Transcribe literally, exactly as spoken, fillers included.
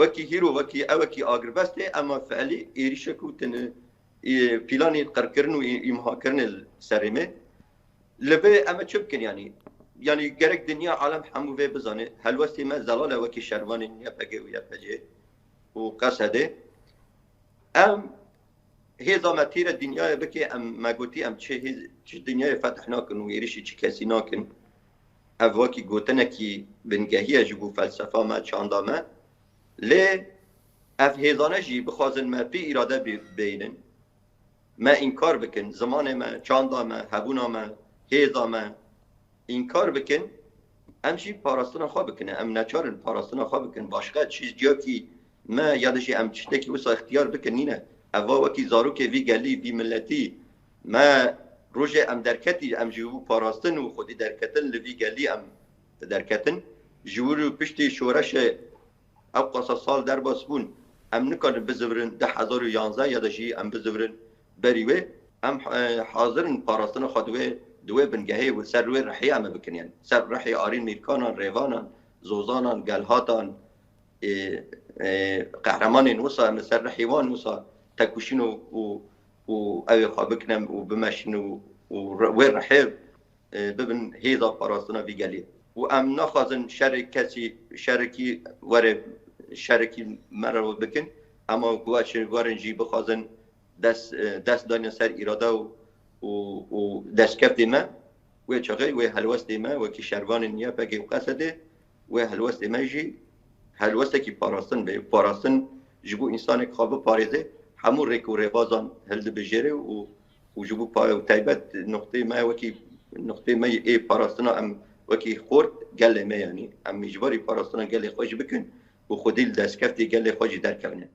Wekî hîro, wekî ewekî agirbestê, ema fiilî êrîşek û tini, e, planê qirkirin û î-, îmhakirinê li serê me. Li vê em ê çi bikin yanî? Yanî gerek dinya alem hemû vê bizane. Helwestê me zelal e wekî şervanên Y P G û Y P G û Q S D. Em hêza me tîre dinyayê bike, em me gotî em çi hêz, çi dinyayê fetih nakin û êrişî çi kesî nakin. Ev wekî gotinekî bingehî ye ji bo felsefa me, çanda me. Lê ev hêzane jî bixwazin me pê îrade bê-, bêynin, me înkar bikin, zimanê me, çanda me, hebûna me, hêza me înkar bikin, em jî parastina xwe bikin. Em neçar in parastina xwe bikin. Başqa çi ciyakî me ya da jî em tiştekî wisa îxtiyar bikin nîne. Ev va wekî zarokê vî gelî, vî miletî me rojê em derketî, em ji bo parastin û xwedî derketin li vî gelî em derketin. Ji wir û piştî şoreşê ew qasa sal derbas bûn, em nikarin bizivirin du hezar û yanzdeh ya da jî em bizivirin berî wê. Em, e, hazir in parastina xwe di wê, di wê bingehê û ser wê rihiyê em ê bikin. Yanî ser rihê Arîn Mîrkanan, Rêvanan, Zozanan, Gelhatan, e, e, qehremanên wisa em ê ser rihê wan wisa tekoşîn û, û, û ew ê xwe bikinem û bimeşin û, û re-, wê rihê e, bibin hêza parastina vî gelî. Û em naxwazin şerê kesî, şerekî were, şerekî me re bikin. Ema ku ez şêrgorin jî bixwazin dest, e, dest dane ser îrada û, û, û destkeftê me, wê çaxê, wê helwestê me, wekî şervanên Y P G û Q S D, wê helwestê me jî helwestekî parastin be. Parastin ji bo însanekî xwe biparêze, hemû rêk û rêbazan hildibijêre û û ji bo pa-, û taybet nuqtê me wekî, nuqtê me ê parastina em wekî xort gelê me, yanî em îcbarî parastina gelê xwe jî bikin û xwedî li destkeftê gelê xwe jî derkevine.